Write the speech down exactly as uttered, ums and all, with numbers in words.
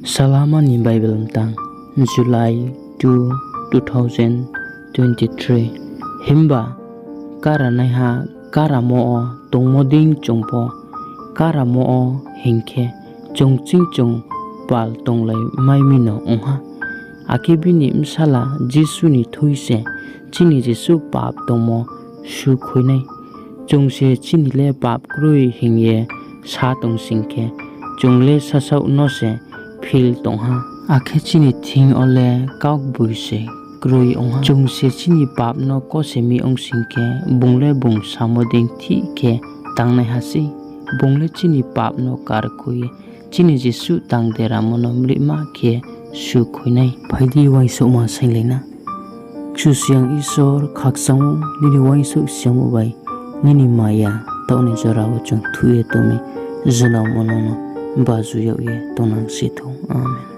Salama ni Bible mtang, July two, two thousand twenty-three. Himba karanaiha karamo wo tongmo dei chung pho karamo wo hing khe, chung ching chung pal tonglai mai mi no ong ha. Akhe bini bsala Jisu ni thui se chini jesuh pap tongmo sukhui nai. Chung se chini le pap kroi hing ye sa tong sing khe, chung le sasaoh no se phil tong ha. Akhe chini thing yo le kaugboise kroi ong ha. Chung se chini pap no kose mi ong sing khe, bung le bung samo dei thih khe tangnaiha sei. Bung le chini pap no karkhui ye chini jesuh tang deramo no mlihma khe sukhui nai. Phai di, uaingsouhma sainglai na. Kchusoyang Isor, khakchang ou nini uaingsouh siyamo bai nini maya taoh ni jora wo chung thuih ye tong mi, jnaomo nung no baju yag ye tongnang si thou. Amen.